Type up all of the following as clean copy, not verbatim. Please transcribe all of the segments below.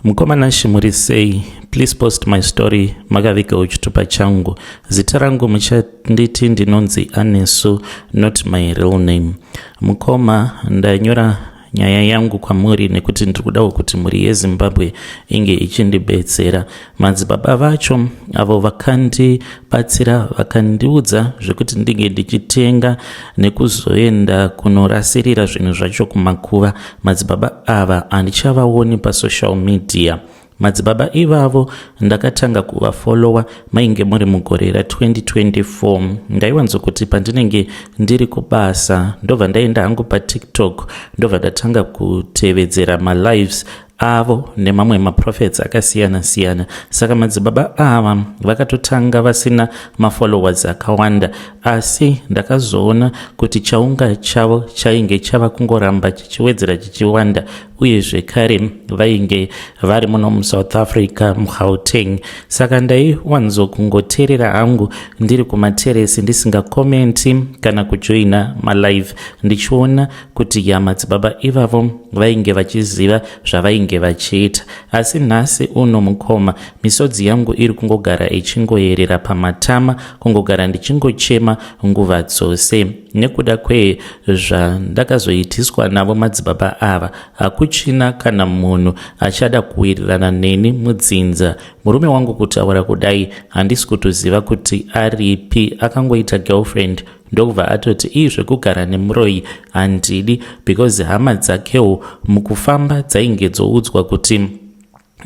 Mukoma Nashy muri sei? Please post my story makavigawo chitupa changu. Zita rangu muchanditi ndinonzi Anesu not my real name. Mukoma ndanyora nyaya yangu kwamuri nekuti ndiri kudawo kuti mhuri yeZimbabwe inge ichindibetsera. Madzibaba vacho avo vakandibatsira vakandiudza zvekuti ndinge ndichitenga nekuzoenda kunorasirira zvinhu zvacho kumakuva. Madzibaba ava handichavaoni pasocial media. Madzibaba ivavo ndakatanga kuvafollowa mainge muri mugore ra2024. Ndaiwanzokuti pandinenge ndiri kubasa ndobva ndaenda hangu paTikTok ndobva ndatanga kutevedzera malives avo nemamwe maprophets akasiyana siyana. Saka madzibaba ava vakatotanga vasina mafollowers akawanda, asi ndakazoona kuti chaunga chavo chainge chava kungoramba chichiwedzera chichiwanda uye zvekare vainge vari muno muSouth Africa muGauteng. Saka ndaiwanzokungoteerera hangu ndiri kumateresi ndisingakomenti kana kujoina malive, ndichiona kuti ya madzibaba ivavo vainge vachiziva zvavainge vachiita. Asi nhasi uno mukoma, misodzi yangu iri kungogara ichingoyerera pamatama, kungogara ndichingochema nguva dzose nekuda kwezvandakazoitiswa navo madzibaba ava. Hakuchina kana munhu achada kuwirirana neni mudzinza. Murume wangu kutaura kudai handisi kutoziva kuti aripi, akangoita girlfriend ndokubva atoti ii zvekugara nemuroyi handidi, because hama dzakewo mukufamba dzainge dzoudzwa kuti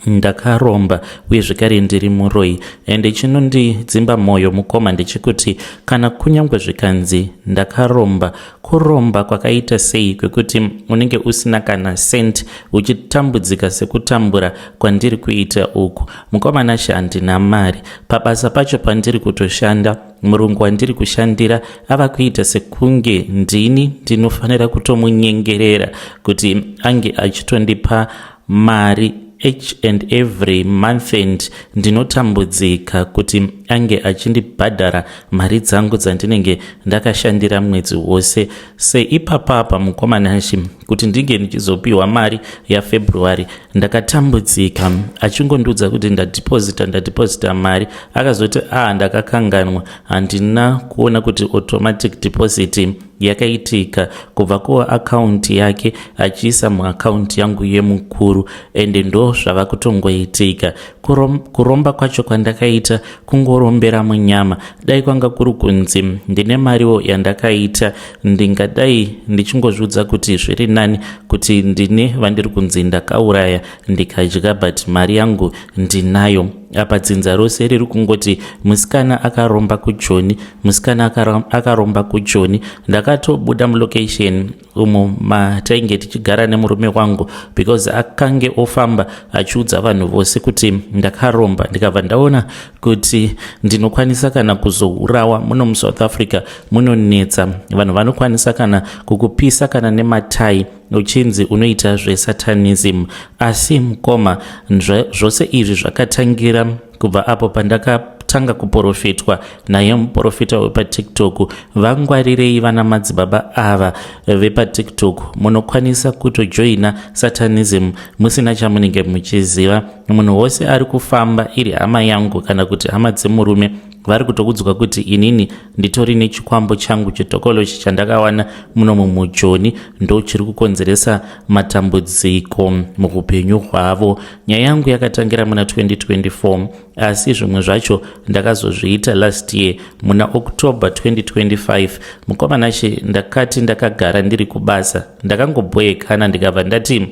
ndakaromba uye zvekare ndiri muroyi. Ende chinondidzimba mwoyo mukoma ndechekuti kana kunyange zvikanzi ndakaromba, kuromba kwakaita sei kwekuti unenge usina kana cent uchitambudzika sekutambura kwandiri kuita uku? Mukoma Nashe, handina mari. Pabasa pacho pandiri kutoshanda, murungu wandiri kushandira ava kuita sekunge ndini ndinofanira kutomunyengerera kuti ange achitondipa mari each and every month, and ndinotambudzika kuti ange achindibhadhara mari dzangu dzandinenge ndakashandira mwedzi wose. Seipapapa mukoma Nashe, kuti ndinge ndichizopiwa mari yaFebruary ndakatambudzika, achingondiudza kuti ndadeposita, ndadeposita mari. Akazoti a ah, ndakakanganwa, handina kuona kuti automatic deposit yakaitika kubva kuakaunti yake achiisa muakaunti yangu yemukuru. Ende ndo zvava kutongoitika. Kuromba kwacho kwandakaita kungorombera munyama. Dai kwanga kuri kunzi ndine mariwo yandakaita, ndingadai ndichingozviudza kuti zviri nani kuti ndine vandiri kunzi ndakauraya ndikadya, but mari yangu ndinayo. Apa dzinza rose riri kungoti musikana akaromba kuJoni, musikana akaromba kuJoni. Ndakatobuda mulocation umo matainge tichigara nemurume wangu because akange ofamba achiudza vanhu vose kuti ndakaromba. Ndikabva ndaona kuti ndinokwanisa kana kuzourawa. Muno muSouth Africa munonetsa, vanhu vanokwanisa kana kukupisa kana nematai uchinzi unoita zvesatanism. Asi mukoma, zvose izvi zvakatangira kubva apo pandakatanga kuprofitwa naye muprofita wepaTikTok. Vangwarirei vana madzibaba ava vepaTikTok, munokwanisa kutojoina satanism musina chamunenge muchiziva. Munhu wose ari kufamba, iri hama yangu kana kuti hama dzemurume, vari kutokudzwa kuti inini nditori nechikwambo changu chitokolochi chandakawana muno mumujoni, ndo chiri kukonzeresa matambudziko muupenyu hwavo. Nyaya yangu yakatangira muna 2024, asi zvimwe zvacho ndakazozviita last year muna October 2025. Mukoma Nashe, ndakati ndakagara ndiri kubasa, ndakangobhoekana, ndikabva ndati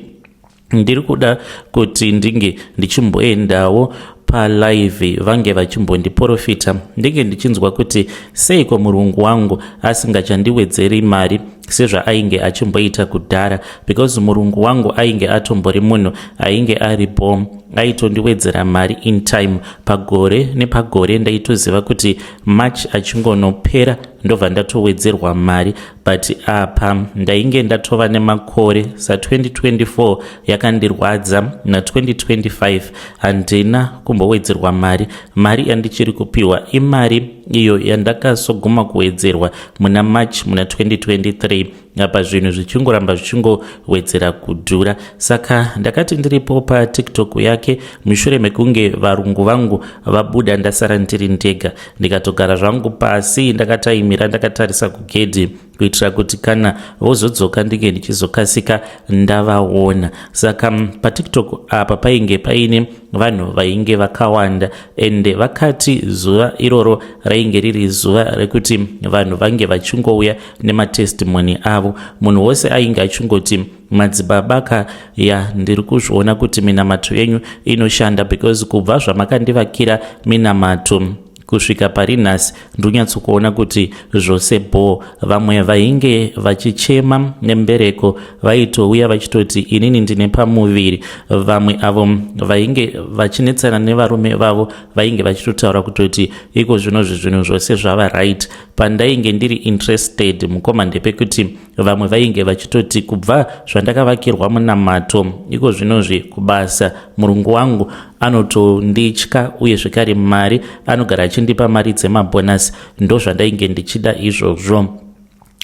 ndiri kuda kuti ndinge ndichimboendawo palive, vange vachimbondiprofita, ndinge ndichinzwa kuti seiko murungu wangu asingachandiwedzeri mari sezvaainge achimboita kudhara, because murungu wangu ainge atombori munhu ainge aripo, aitondiwedzera mari in time pagore nepagore. Ndaitoziva kuti March achingonopera ndobva ndatowedzerwa mari, but apa ndainge ndatova nemakore. Sa2024 yakandirwadza, na2025 handina kumbowedzerwa mari. Mari yandichiri kupiwa imari iyo yandakazoguma kuwedzerwa muna March muna 2023. Apa zvinhu zvichingoramba zvichingowedzera kudhura. Saka ndakati ndiripo paTiktok yake mushure mekunge varungu vangu vabuda, ndasara ndiri ndega, ndikatogara zvangu pasi ndakataimira ndakatarisa kugedhi kuitira kuti kana vozodzoka ndinge ndichizokasika ndavaona. Saka paTiktok apa painge paine vanhu vainge vakawanda, ende vakati zuva iroro rainge riri zuva rekuti vanhu vange vachingouya nematestimony avo. Munhu wose ainge achingoti, "Madzibaba ka, ya, ndiri kuzviona kuti minamato yenyu inoshanda, because kubva zvamakandivakira minamato kusvika pari nhasi ndonyatsokuona kuti zvose bho." Vamwe vainge vachichema nembereko vaitouya vachitoti, "Inini ndine pamuviri." Vamwe avo vainge vachinetsana nevarume vavo vainge vachitotaura kutoti iko zvinozvi zvinhu zvose zvava right. Pandainge ndiri interested, mukoma, ndepekuti vamwe vainge vachitoti, "Kubva zvandakavakirwa munamato, iko zvinozvi kubasa murungu wangu anotonditya, uye zvekare mari anogara achindipa mari dzemabhonasi. Ndo zvandainge ndichida izvozvo."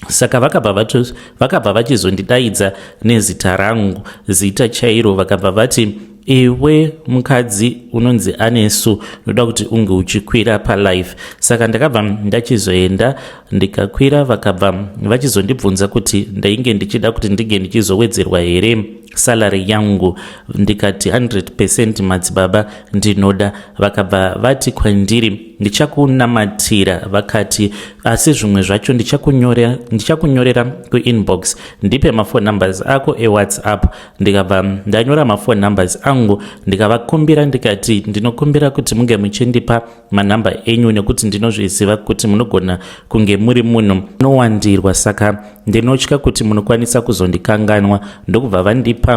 Saka vakabva vachizondidaidza nezita rangu, zita chairo. Vakabva vati, "Iwe mukadzi unonzi Anesu, ndoda kuti unge uchikwira palive." Saka ndakabva ndachizoenda ndikakwira. Vakabva vachizondibvunza kuti ndainge ndichida kuti ndinge ndichizowedzerwa here salary yangu. Ndikati, "100%, madzibaba, ndinoda." Vakabva vati kwandiri, "Ndichakunamatira." Vakati, "Asi zvimwe zvacho ndichakunyorera kuinbox. Ndipe maphone numbers ako eWhatsApp." Ndikabva ndanyora maphone numbers angu, ndikavakumbira, ndikati, "Ndinokumbira kuti munge muchindipa manhamba enyu, nekuti ndinozviziva kuti munogona kunge muri munhu unowandirwa, saka ndinotya kuti munokwanisa kuzondikanganwa." Ndokubva vandipa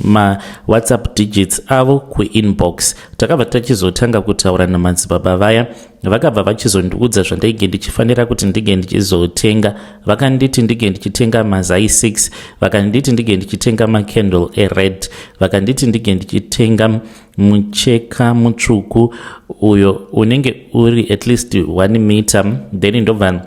maWhatsApp digits avo kuinbox. Takabva tachizotanga kutaura namadzibaba vaya. Vakabva vachizondiudza zvandainge ndichifanira kuti ndinge ndichizotenga. Vakanditi ndinge ndichitenga mazai 6, vakanditi ndinge ndichitenga macandle ered, vakanditi ndinge ndichitenga mucheka mutsvuku uyo unenge uri at least 1 meter, then ndobva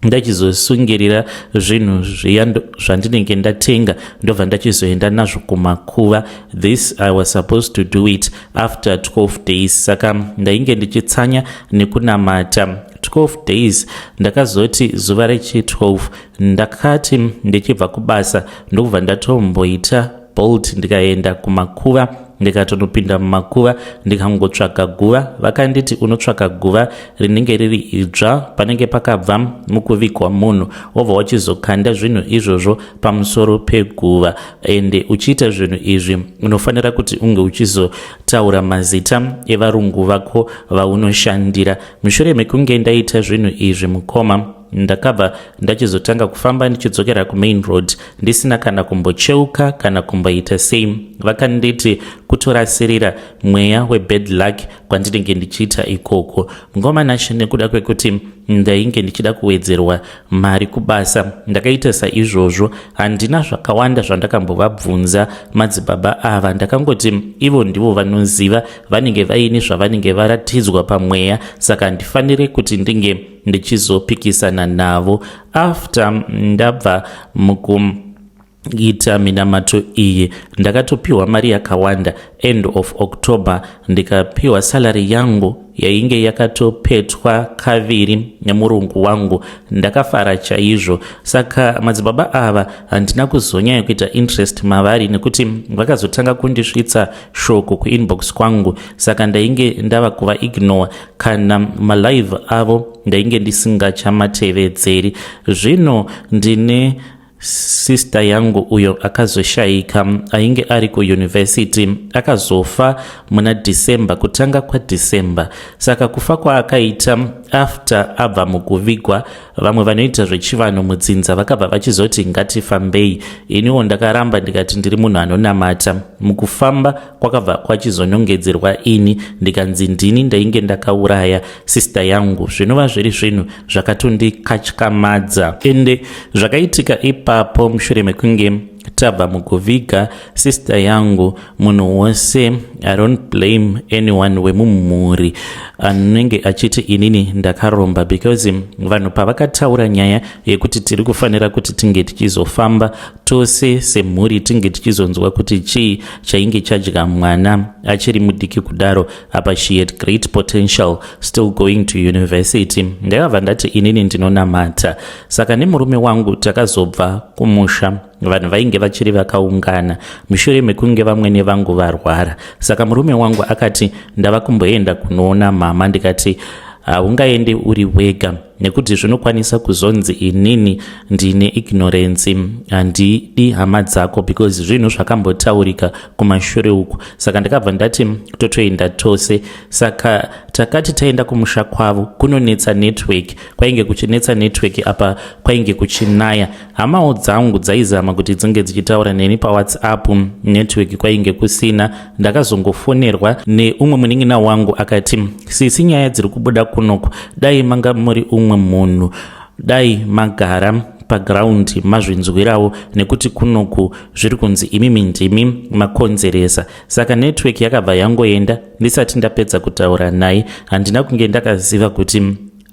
ndachizosungirira zvinhu zviya zvandinenge ndatenga, ndobva ndachizoenda nazvo kumakuva. This I was supposed to do it after 12 days. Saka ndainge ndichitsanya nekunamata 12 days. Ndakazoti zuva rechi12 ndakati ndichibva kubasa, ndokubva ndatomboita Bolt, ndikaenda kumakuva, ndikatonopinda mumakuva, ndikangotsvaga guva. Vakanditi unotsvaka guva rinenge riri idzva, panenge pakabva mukuvigwa munhu, wobva wachizokanda zvinhu izvozvo pamusoro peguva. Ende uchiita zvinhu izvi unofanira kuti unge uchizotaura mazita evarungu vako vaunoshandira. Mushure mekunge ndaita zvinhu izvi, mukoma, ndakabva ndachizotanga kufamba ndichidzokera kumain road, ndisina kana kumbocheuka kana kumboita sei. Vakanditi kutorasirira mweya webad luck kwandinenge ndichiita ikoko. Mukoma Nashe, nekuda kwekuti ndainge ndichida kuwedzerwa mari kubasa, ndakaita saizvozvo. Handina zvakawanda zvandakambovabvunza madzibaba ava. Ndakangoti ivo ndivo vanoziva, vanenge vaine zvavanenge varatidzwa pamweya, saka handifaniri kuti ndinge ndichizopikisana navo. After ndabva mukuita minamato iyi, ndakatopiwa mari yakawanda. End of October ndikapiwa salary yangu yainge yakatopetwa kaviri nemurungu wangu. Ndakafara chaizvo. Saka madzibaba ava handina kuzonyanya kuita interest mavari, nekuti vakazotanga kundisvitsa shoko kuinbox kwangu, saka ndainge ndava kuvaignore. Kana malive avo ndainge ndisingachamatevedzeri. Zvino ndine sister yangu uyo akazoshayika, ainge ari kuyunivhesiti. Akazofa muna December, kutanga kwaDecember. Saka kufa kwaakaita after abva mukuvigwa, vamwe vanoita zvechivanhu mudzinza vakabva vachizoti ngatifambei. Iniwo ndakaramba, ndikati ndiri munhu anonamata. Mukufamba kwakabva kwachizonongedzerwa ini, ndikanzi ndini ndainge ndakauraya sister yangu, zvinova zviri zvinhu zvakatondikatyamadza. Ende zvakaitika ipapo mushure mekunge Tabva mukuviga sister yangu, munhu wose, I don't blame anyone wemumhuri anenge achiti inini ndakaromba, because vanhu pavakataura nyaya yekuti tiri kufanira kuti tinge tichizofamba tose semhuri, tinge tichizonzwa kuti chii chainge chadya mwana achiri mudiki kudaro. Apa she had great potential, still going to university. Ndakabva ndati inini ndinonamata. Saka nemurume wangu takazobva kumusha, vanhu vainge vachiri vakaungana mushure mekunge vamwene vangu varwara. Saka murume wangu akati, "Ndava kumboenda kunoona mama." Ndikati, "Haungaende uri wega, nekuti zvinokwanisa kuzonzi inini ndine ignorance, handidi hama dzako, because zvinhu zvakambotaurika kumashure uku." Saka ndakabva ndati totoenda tose. Saka takati taenda kumusha kwavo, kunonetsa network, kwainge kuchinetsa network. Apa kwainge kuchinaya. Hamawo dzangu dzaizama kuti dzinge dzichitaura neni paWhatsApp, network kwainge kusina. Ndakazongofonerwa neumwe munin'ina wangu akati, "Sisi, nyaya dziri kubuda kunoku, dai manga muri umwe munhu, dai magara paground mazvinzwirawo, nekuti kunoku zviri kunzi imimi ndimi makonzeresa." Saka network yakabva yangoenda ndisati ndapedza kutaura naye. Handina kunge ndakaziva kuti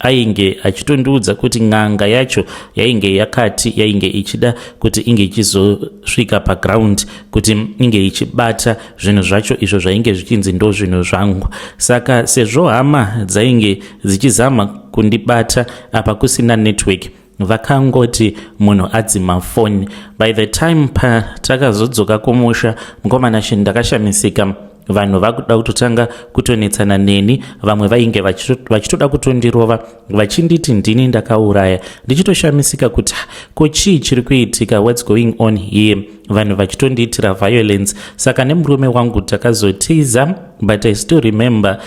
ainge achitondiudza kuti n'anga yacho yainge yakati yainge ichida kuti inge ichizosvika paground kuti inge ichibata zvinhu zvacho izvo zvainge zvichinzi ndo zvinhu zvangu. Saka sezvo hama dzainge dzichizama kundibata, apa kusina network, vakangoti munhu adzima foni. By the time patakazodzoka kumusha, mukomana, ndakashamisika vanhu vakuda kutotanga kutonetsana neni. Vamwe vainge vachitoda kutondirova, vachinditi ndini ndakauraya. Ndichitoshamisika kuti ko chii chiri kuitika, what's going on here, vanhu vachitondiitira violence. Saka nemurume wangu takazotiza, but I still remember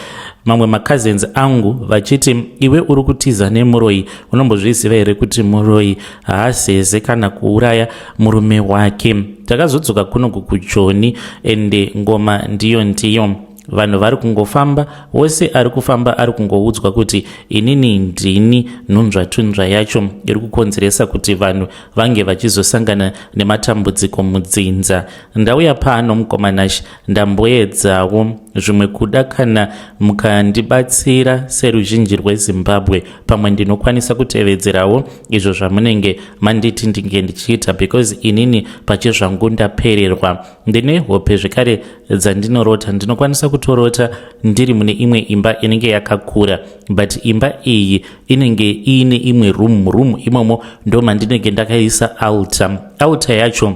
mamwe macousins angu vachiti, "Iwe uri kutiza nemuroi, unombozviziva here kuti muroi haazeze kana kuuraya murume wake?" Takazodzoka kunoku kuJoni, ende ngoma ndiyo ndiyo, vanhu vari kungofamba, wose ari kufamba ari kungoudzwa kuti inini ndini nhunzvatunzva yacho iri kukonzeresa kuti vanhu vange vachizosangana nematambudziko mudzinza. Ndauya pano, mukomanashi, ndamboedzawo zvimwe kuda kana mukandibatsira seruzhinji rweZimbabwe, pamwe ndinokwanisa kutevedzerawo izvo zvamunenge manditi ndinge ndichiita, because inini pachezvangu ndapererwa. Ndine hope zvekare dzandinorota. Ndinokwanisa kutorota ndiri mune imwe imba inenge yakakura, but imba iyi inenge iine imwe room. Room imomo ndo mandinenge ndakaisa altar. Altar yacho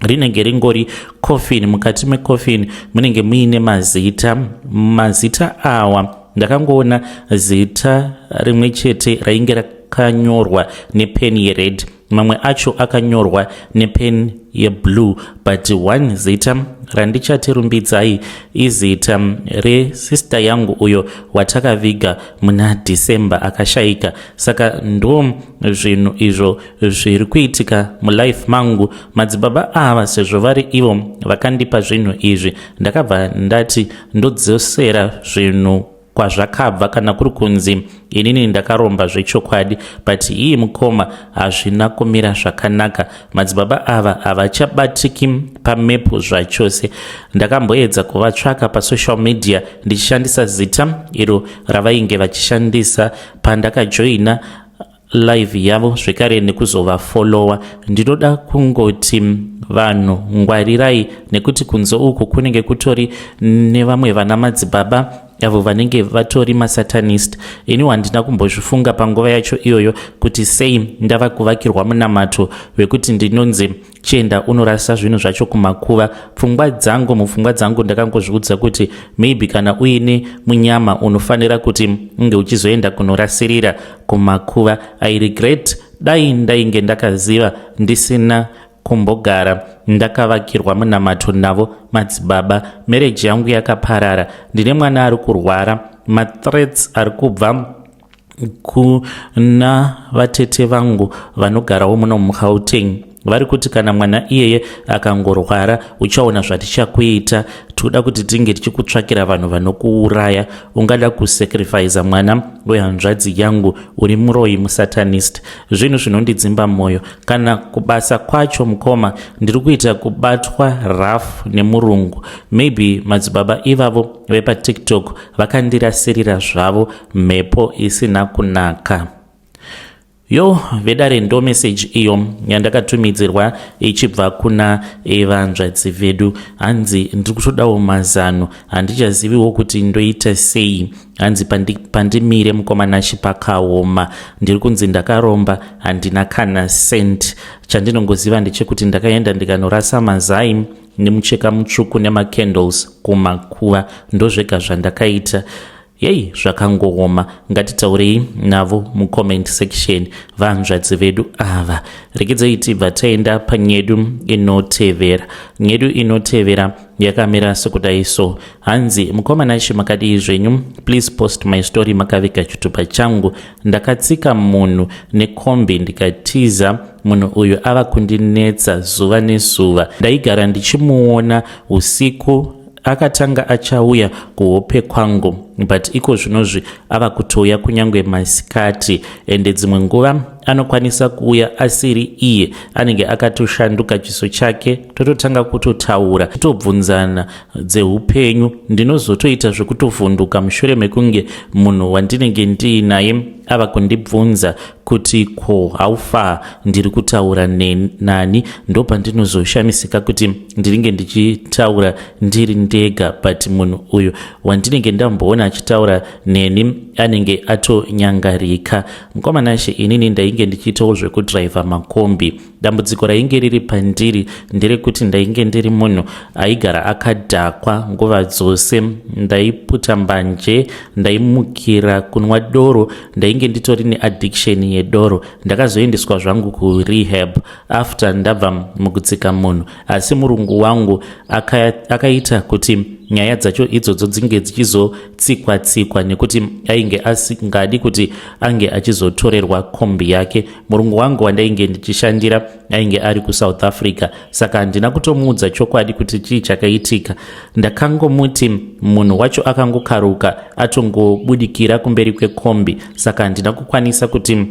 rinenge ringori coffin. Mukati mecoffin munenge muine mazita. Mazita awa, ndakangoona zita rimwe chete rainge rakanyorwa nepeni yered, mamwe acho akanyorwa nepeni yeblue, but one zita randichati rumbidzai izita resister yangu uyo watakaviga muna December akashayika. Saka ndo zvinhu izvo zviri kuitika mulife mangu. Madzibaba ava, sezvo vari ivo vakandipa zvinhu izvi, ndakabva ndati ndodzosera zvinhu kwazvakabva, kana kuri kunzi inini ndakaromba zvechokwadi. But ii, mukoma, hazvina kumira zvakanaka. Madzibaba ava havachabatiki pamepu zvachose. Ndakamboedza kuvatsvaka pasocial media ndichishandisa zita iro ravainge vachishandisa pandakajoina live yavo zvekare nekuzovafollowa. Ndinoda kungoti vanhu ngwarirai, nekuti kunze uku kunenge kutori nevamwe vana madzibaba avo vanenge vatori masatanist. Ini handina kumbozvifunga panguva yacho iyoyo kuti sei ndava kuvakirwa munamato wekuti ndinonzi chienda unorasa zvinhu zvacho kumakuva. Pfungwa dzangu, mupfungwa dzangu ndakangozviudza kuti maybe kana uine munyama unofanira kuti unge uchizoenda kunorasirira kumakuva. I regret, dai ndainge ndakaziva ndisina kumbogara ndakavakirwa munamato navo madzibaba. Marriage yangu yakaparara, ndine mwana ari kurwara. Mathreats ari kubva kuna vatete vangu vanogarawo muno muGauteng. Vari kuti kana mwana iyeye akangorwara uchaona zvatichakuita. Toda kuti tinge tichikutsvakira vanhu vanokuuraya. Ungada kusacrifice mwana wehanzvadzi yangu, uri muroyi musatanist. Zvinhu zvinondidzimba mwoyo. Kana kubasa kwacho mukoma, ndiri kuita kubatwa rough nemurungu. Maybe madzibaba ivavo vepaTikTok vakandirasirira zvavo mhepo isina kunaka. Yo vedare, ndo meseji iyo yandakatumidzirwa ichibva kuna vanzvadzi vedu. Hanzi ndiri kutodawo mazano, handichaziviwo kuti ndoita sei. Hanzi pandimire mukoma Nashi pakaoma. Ndiri kunzi ndakaromba, handina kana cent. Chandinongoziva ndechekuti ndakaenda ndikanorasa mazai nemucheka mutsvuku nemacandles kumakuva, ndozvega zvandakaita. Yei, zvakangooma. Ngatitaurei navo mucomment section, vanzvadzi vedu ava. Regedzei tibva taenda panyedu inotevera. Nyedu inotevera yakamira sekudai so. Hanzi, "Mukoma Nashi, makadii zvenyu? Please post my story makaviga chitupa changu. Ndakatsika munhu nekombi ndikatiza. Munhu uyu ava kundinetsa zuva nezuva. Ndaigara ndichimuona usiku, akatanga achauya kuhope kwangu, but iko zvinozvi ava kutouya kunyange masikati. Ende dzimwe nguva anokwanisa kuuya asiri iye, anenge akatoshanduka chiso chake, tototanga kutotaura, totobvunzana dzeupenyu. Ndinozotoita zvekutovhunduka mushure mekunge munhu wandinenge ndiinaye ava kundibvunza kuti ko haufa ndiri kutaura nani. Ndopandinozoshamisika kuti ndinenge ndichitaura ndiri ndega, but munhu uyu wandinenge ndamboona achitaura neni anenge atonyangarika. Mukoma Nashe, inini ndainge ndichiitawo zvekudhiraivha makombi. Dambudziko rainge riri pandiri nderekuti ndainge ndiri munhu aigara akadhakwa nguva dzose. Ndaiputa mbanje, ndaimukira kunwa doro, ndainge nditori neaddiction yedoro. Ndakazoendeswa zvangu kurehab after ndabva mukutsika munhu, asi murungu wangu akaita kuti nyaya dzacho idzodzo dzinge dzichizotsikwa tsikwa nekuti ainge asingadi kuti ange achizotorerwa kombi yake. Murungu wangu wandainge ndichishandira ainge ari kuSouth Africa, saka handina kutomuudza chokwadi kuti chii chakaitika. Ndakangomuti munhu wacho akangokaruka atongobudikira kumberi kwekombi, saka handina kukwanisa kuti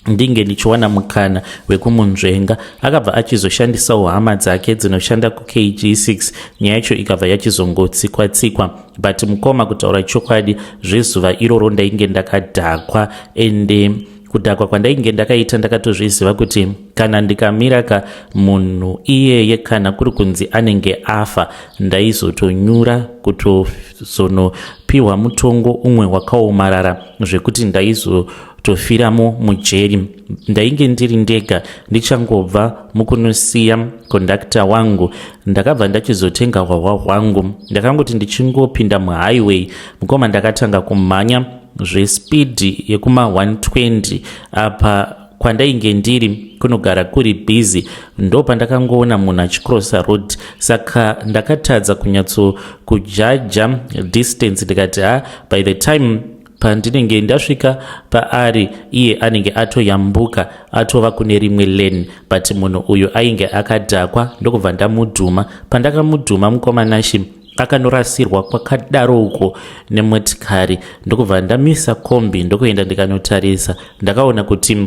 ndinge ndichiwana mukana wekumunzvenga. Akabva achizoshandisawo hama dzake dzinoshanda kuKG6, nyaya yacho ikabva yachizongotsikwa tsikwa. But mukoma, kutaura chokwadi, zvezuva iroro ndainge ndakadhakwa, ende kudhakwa kwandainge ndakaita ndakatozviziva kuti kana ndikamira ka munhu iyeye, kana kuri kunzi anenge afa, ndaizotonyura kutozonopiwa mutongo umwe wakaomarara zvekuti ndaizotofiramo mujeri. Ndainge ndiri ndega, ndichangobva mukunosiya kondakta wangu. Ndakabva ndachizotenga hwahwa hwangu. Ndakangoti ndichingopinda muhighway, mukoma, ndakatanga kumhanya zvespidi yekuma120. Apa kwandainge ndiri kunogara kuri busy. Ndo pandakangoona munhu achicrossa road, saka ndakatadza kunyatsokujaja distance. Ndikati, ha, by the time pandinenge ndasvika paari, iye anenge atoyambuka, atova kune rimwe lane. But munhu uyu ainge akadhakwa, ndokubva ndamudhuma. Pandakamudhuma, mukoma Nashi, akanorasirwa kwakadaro uko nemotikari. Ndokubva ndamisa kombi, ndokuenda ndikanotarisa. Ndakaona kuti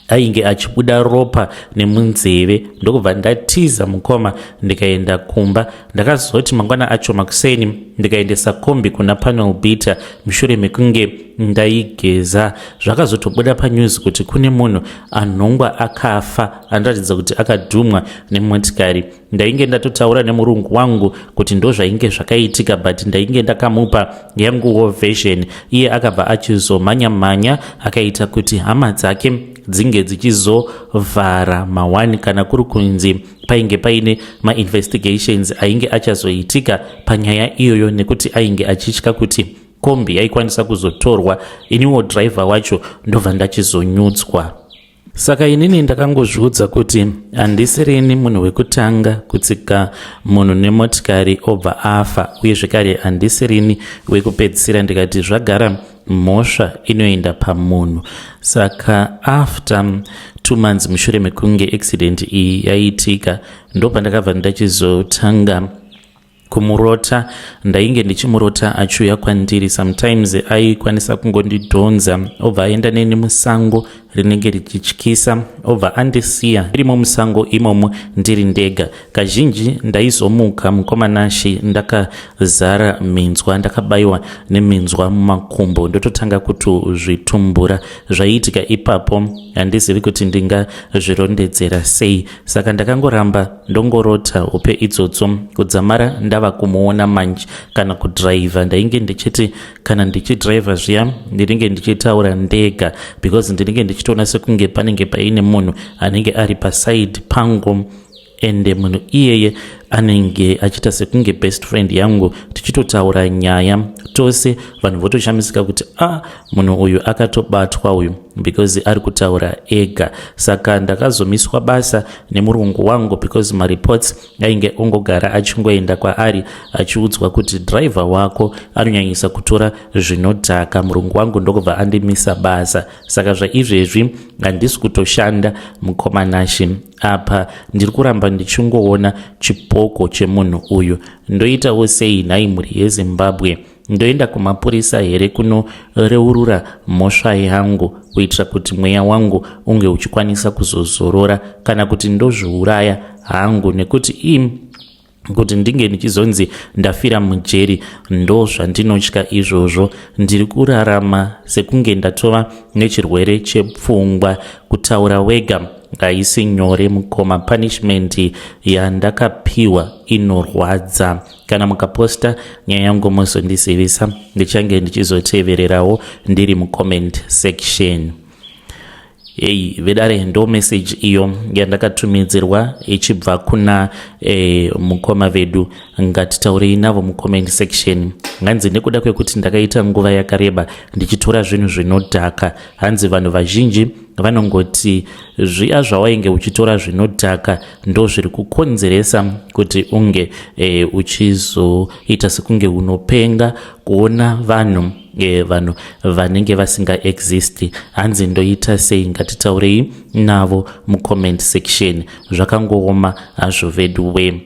ainge achibuda ropa nemunzeve, ndokubva ndatiza, mukoma, ndikaenda kumba. Ndakazoti mangwana acho makuseni ndikaendesa kombi kuna panel beater mushure mekunge ndaigeza. Zvakazotobuda panews kuti kune munhu anhongwa akafa, anoratidza kuti akadhumwa nemotikari. Ndainge ndatotaura nemurungu wangu kuti ndo zvainge zvakaitika, but ndainge ndakamupa yanguwo version. Iye akabva achizomhanya mhanya, akaita kuti hama dzake dzinge dzichizovhara ma1 kana kuri kunzi painge paine mainvestigations ainge achazoitika panyaya iyoyo, nekuti ainge achitya kuti kombi yaikwanisa kuzotorwa, iniwo dhiraivha wacho ndobva ndachizonyudzwa. Saka inini ndakangozviudza kuti handisirini munhu wekutanga kutsika munhu nemotikari obva afa, uye zvekare handisirini wekupedzisira. Ndikati zvagara mhosva inoenda pamunhu. Saka after 2 months mushure mekunge accident iyi yaitika, ndopandakabva ndachizotanga kumurota. Ndainge ndichimurota achiuya kwandiri. Sometimes aikwanisa kungondidhonza, obva aenda neni musango rinenge richityisa, obva andisiya irimo musango imomo ndiri ndega. Kazhinji ndaizomuka, mukoma Nashe, ndakazara minzwa, ndakabayiwa neminzwa mumakumbo, ndototanga kutozvitumbura. Zvaiitika ipapo handizivi kuti ndingazvirondedzera sei. Saka ndakangoramba ndongorota hope idzodzo kudzamara ndava kumuona manje. Kana kudhiraivha, ndainge ndichiti kana ndichidhiraivha zviya, ndinenge ndichitaura ndega because ndinenge ndichitoona sekunge panenge paine munhu anenge ari paside pangu, ende munhu iyeye anenge achiita sekunge best friend yangu, tichitotaura nyaya tose. Vanhu votoshamisika kuti a ah, munhu uyu akatobatwa uyu because ari kutaura ega. Saka ndakazomiswa basa nemurungu wangu because mareports ainge ongogara achingoenda kwaari, achiudzwa kuti driver wako anonyanyisa kutora zvinodhaka. Murungu wangu ndokubva andimisa basa. Saka zvaizvezvi handisi kutoshanda, mukoma Nashe. Apa ndiri kuramba ndichingoona chipoko chemunhu uyu. Ndoitawo sei nhai, mhuri yeZimbabwe? Ndoenda kumapurisa here kunoreurura mhosva yangu kuitira kuti mweya wangu unge uchikwanisa kuzozorora, kana kuti ndozviuraya hangu? Nekuti ii kuti ndinge ndichizonzi ndafira mujeri, ndo zvandinotya izvozvo. Ndiri kurarama sekunge ndatova nechirwere chepfungwa. Kutaura wega haisi nyore, mukoma. Punishment yandakapiwa inorwadza. Kana mukaposta nyaya yangu, muzondizivisa, ndichange ndichizotevererawo ndiri mucomment section. Ei vedare, ndo message iyo yandakatumidzirwa ichibva kuna mukoma vedu. Ngatitaurei navo mucomment section. Hanzi nekuda kwekuti ndakaita nguva yakareba ndichitora zvinhu zvinodhaka, hanzi vanhu vazhinji vanongoti zviya zvawainge uchitora zvinodhaka ndo zviri kukonzeresa kuti unge uchizoita sekunge unopenga, kuona vanhu vanenge vasingaexisti. Hanzi ndoita sei? Ngatitaurei navo mucomment section. Zvakangooma hazvo vedu we.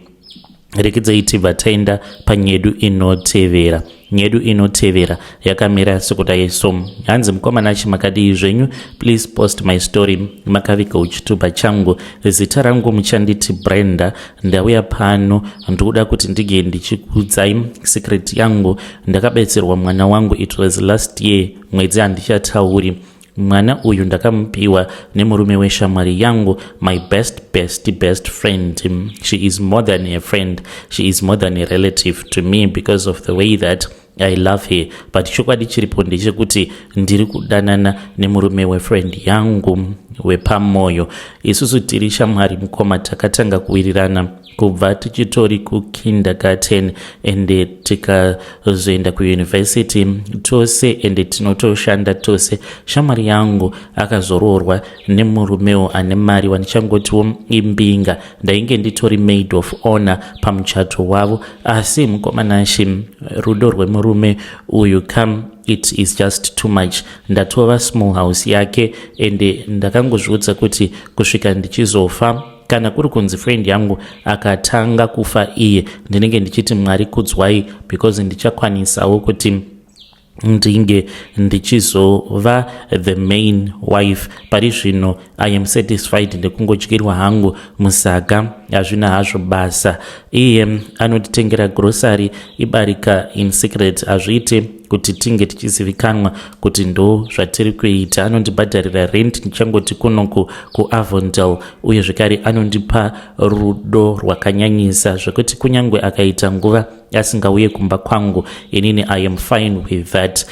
Rekedzai tibva taenda panyedu inotevera. Nyedu inotevera yakamira sekudai so. Hanzi, "Mukoma Nashe, makadii zvenyu? Please post my story makaviga uchitupa changu. Zita rangu muchanditi Brenda. Ndauya pano ndikuda kuti ndige ndichikuudzai secret yangu. Ndakabetserwa mwana wangu. It was last year, mwedzi handichatauri. Mwana uyu ndakamupiwa nemurume weshamwari yangu, my best best best friend. She is more than a friend, she is more than a relative to me because of the way that I love her. But chokwadi chiripo ndechekuti ndiri kudanana nemurume wefriend yangu wepamwoyo. Isusu tiri shamwari, mukoma. Takatanga kuwirirana kubva tichitori kukindergarten, ende tikazoenda kuuniversity tose, ende tinotoshanda tose. Shamwari yangu akazoroorwa nemurumewo ane mari wandichangotiwo imbinga. Ndainge nditori maid of honor pamuchato wavo. Asi mukoma Nashe, rudo rwemurume uyu come, it is just too much. Ndatova small house yake, ende ndakangozviudza kuti kusvika ndichizofa, kana kuri kunzi friend yangu akatanga kufa iye, ndinenge ndichiti Mwari kudzwai, because ndichakwanisawo kuti ndinge ndichizova the main wife. Pari zvino I am satisfied nekungodyirwa hangu musaga, hazvina hazvo basa. Iye anotitengera grocery, ibarika in secret, hazviite kuti tinge tichizivikanwa kuti ndo zvatiri kuita. Anondibhadharira rent, ndichangoti kunoku kuAvondale, uye zvekare anondipa rudo rwakanyanyisa zvekuti kunyange akaita nguva asingauye kumba kwangu, inini I am fine with that.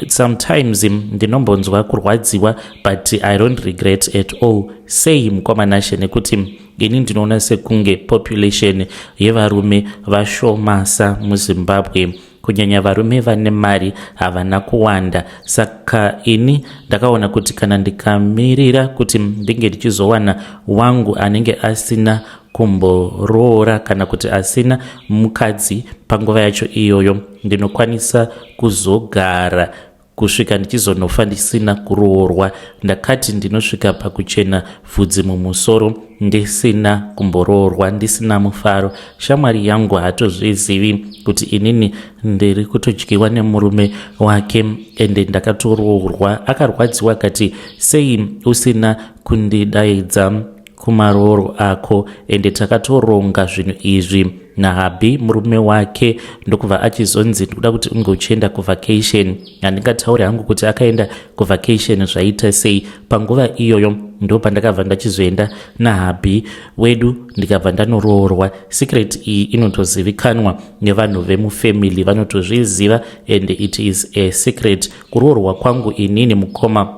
Sometimes ndinombonzwa kurwadziwa, but I don't regret at all. Sei, mukoma Nashe? Nekuti ini ndinoona sekunge population yevarume vashomasa muZimbabwe. Kunyanya varume vane mari havana kuwanda. Saka ini ndakaona kuti kana ndikamirira kuti ndinge ndichizowana wangu anenge asina kumboroora kana kuti asina mukadzi panguva yacho iyoyo, ndinokwanisa kuzogara kusvika ndichizonofa ndisina kuroorwa. Ndakati ndinosvika pakuchena vhudzi mumusoro ndisina kumboroorwa, ndisina mufaro. Shamwari yangu haatozvizivi kuti inini ndiri kutodyiwa nemurume wake ende ndakatoroorwa. Akarwadziwa akati, sei usina kundidaidza kumarooro ako, ende takatoronga zvinhu izvi nahubby murume wake? Ndokubva achizonzi, ndikuda kuti unge uchienda kuvacation. Handingatauri hangu kuti akaenda kuvacation zvaita sei. Panguva iyoyo ndo pandakabva ndachizoenda nahubby wedu, ndikabva ndanoroorwa. Secret iyi inotozivikanwa nevanhu vemufamily, vanotozviziva, and it is a secret. Kuroorwa kwangu inini, mukoma,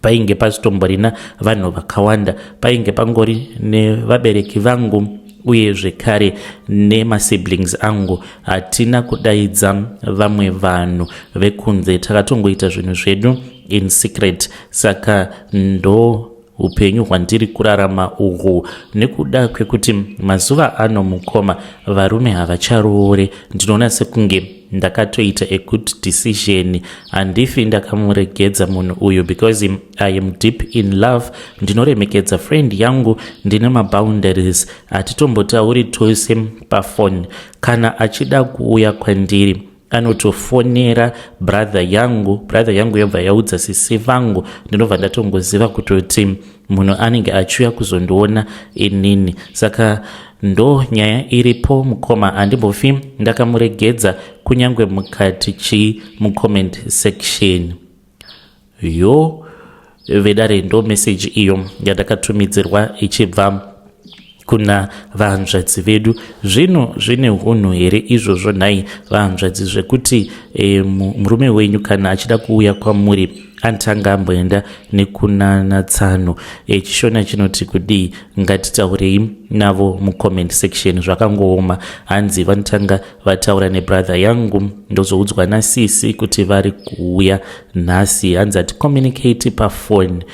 painge pasitomborina vanhu vakawanda. Painge pangori nevabereki vangu uye zvekare nemasiblings angu. Hatina kudaidza vamwe vanhu vekunze, takatongoita zvinhu zvedu in secret. Saka ndo upenyu hwandiri kurarama uhwu. Nekuda kwekuti mazuva ano, mukoma, varume havacharoore, ndinoona sekunge ndakatoita a good decision. Handifi ndakamuregedza munhu uyu because I am deep in love. Ndinoremekedza friend yangu, ndine maboundaries. Hatitombotauri tose pafoni. Kana achida kuuya kwandiri, anotofonera brother yangu, brother yangu yobva yaudza sisi vangu. Ndinobva ndatongoziva kutoti munhu anenge achiuya kuzondiona inini. Saka ndo nyaya iripo, mukoma. Handimbofi ndakamuregedza kunyange mukati chii mucomment section. Yo vedare, ndo meseji iyo yandakatumidzirwa ichibva kuna vahanzvadzi vedu. Zvino zvine unhu here izvozvo nhai vahanzvadzi, zvekuti murume wenyu kana achida kuuya kwamuri anotanga amboenda nekunana tsano? ChiShona chinoti kudii? Ngatitaurei navo mucomment section. Zvakangooma. Hanzi vanotanga vataura nebrother yangu, ndozoudzwa nasisi kuti vari kuuya nhasi. Hanzi haticommunicate pafoni.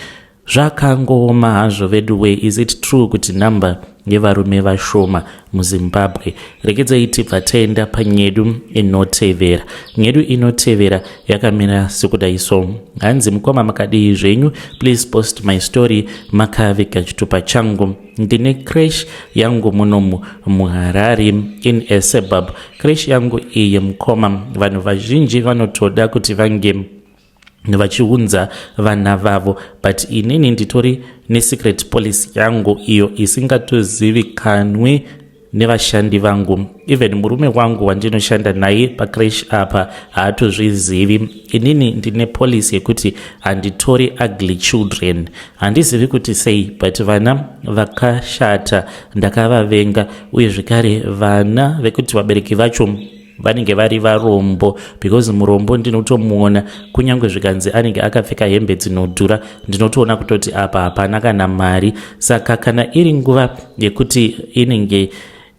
Zvakangooma hazvo vedu we. Is it true kuti nhamba yevarume vashoma muZimbabwe? Regedzai tibva taenda panyedu inotevera. Nyedu inotevera yakamira sekudai so. Hanzi, mukoma, makadii zvenyu? Please post my story makaviga chitupa changu. Ndine creche yangu munomu muHarare, in a suburb. Creche yangu iyi, mukoma, vanhu vazhinji vanotoda kuti vange vachiunza vana vavo, but inini nditori nesecret policy yangu iyo isingatozivikanwi nevashandi vangu. Even murume wangu wandinoshanda naye pacreche apa haatozvizivi. Inini ndine policy yekuti handitori ugly children. Handizivi kuti sei, but vana vakashata ndakavavenga, uye zvekare vana vekuti vabereki vacho vanenge vari varombo, because murombo ndinotomuona kunyange zvikanzi anenge akapfeka hembe dzinodhura, ndinotoona kutoti apa hapana kana mari. Saka kana iri nguva yekuti inenge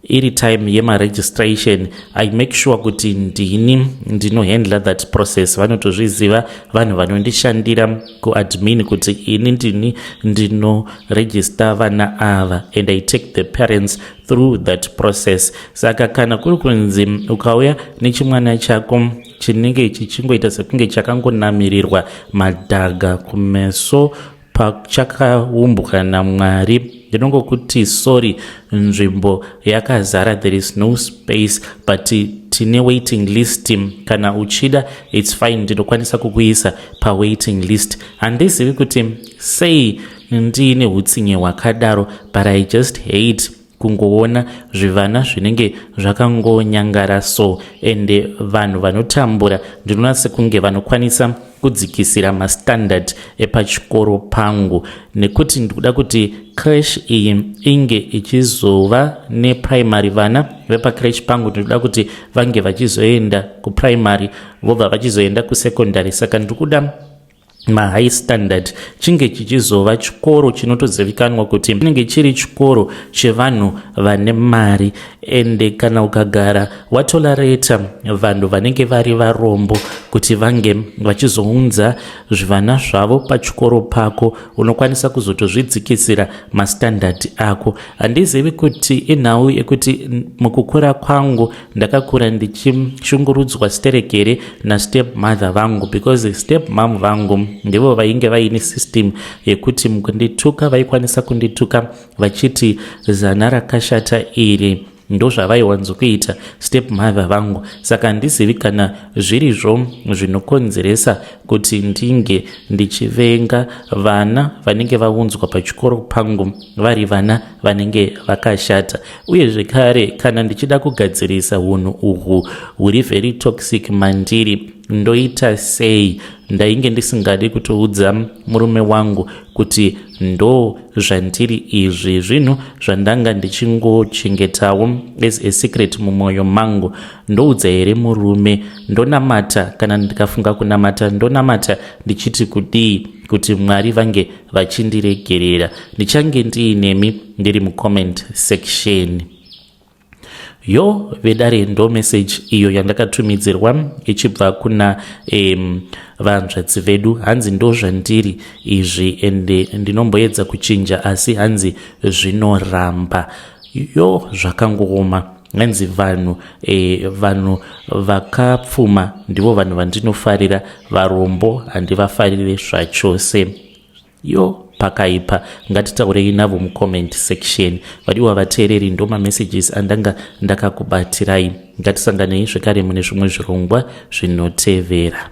iri time yemaregistration, I make sure kuti ndini ndinohandla that process. Vanotozviziva vanhu vanondishandira kuadmin kuti ini ndini ndinoregister vana ava, and I take the parents through that process. Saka kana kuri kunzi ukauya nechimwana chako chinenge chichingoita sekunge chakangonamirirwa madhaga kumeso pachakaumbwa naMwari, ndinongokuti sorry, nzvimbo yakazara, there is no space, but tine waiting list. Kana uchida, it's fine, ndinokwanisa kukuisa pawaiting list. Handizivi kuti sei ndiine utsinye hwakadaro, but I just hate kungoona zvivana zvinenge zvakangonyangara so. Ende vanhu vanotambura ndinoona sekunge vanokwanisa kudzikisira mastandard epachikoro pangu, nekuti ndikuda kuti creche iyi inge ichizova neprimary. Vana vepacreche pangu ndinoda kuti vange vachizoenda kuprimary, vobva vachizoenda kusecondary. Saka ndiri kuda mahigh standard chinge chichizova chikoro chinotozivikanwa kuti chinenge chiri chikoro chevanhu vane mari. Ende kana ukagara watolareta vanhu vanenge vari varombo kuti vange vachizounza zvivana zvavo pachikoro pako, unokwanisa kuzotozvidzikisira mastandard ako. Handizivi kuti inhau yekuti mukukura kwangu ndakakura ndichishungurudzwa sterek here nastep mother vangu, because step mom vangu ndivo vainge vaine system yekuti mukundituka vaikwanisa kundituka vachiti zana rakashata iri. Ndozvavaiwanzokuita step mother vangu. Saka handizivi kana zvirizvo zvinokonzeresa kuti ndinge ndichivenga vana vanenge vaunzwa pachikoro pangu vari vana vanenge vakashata. Uye zvekare, kana ndichida kugadzirisa unhu uhwu huri very toxic mandiri, ndoita sei? Ndainge ndisingadi kutoudza murume wangu kuti ndo zvandiri izvi. Zvinhu zvandanga ndichingochengetawo as a secret mumwoyo mangu. Ndoudza here murume? Ndonamata? Kana ndikafunga kunamata, ndonamata ndichiti kudii kuti Mwari vange vachindiregerera? Ndichange ndiinemi ndiri mucomment section. Yo vedare, ndo message iyo yandakatumidzirwa ichibva kuna vanzvadzi vedu. Hanzi ndo zvandiri izvi, ende ndinomboedza kuchinja, asi hanzi zvinoramba. Yo, zvakangooma. Hanzi vanhu vakapfuma ndivo vanhu vandinofarira, varombo handivafarire zvachose. Yo, pakaipa. Ngatitaurei navo mucomment section. Vadiwa vateereri, ndo mamessages andanga ndakakubatirai. Ngatisanganei zvekare mune zvimwe zvirongwa zvinotevera.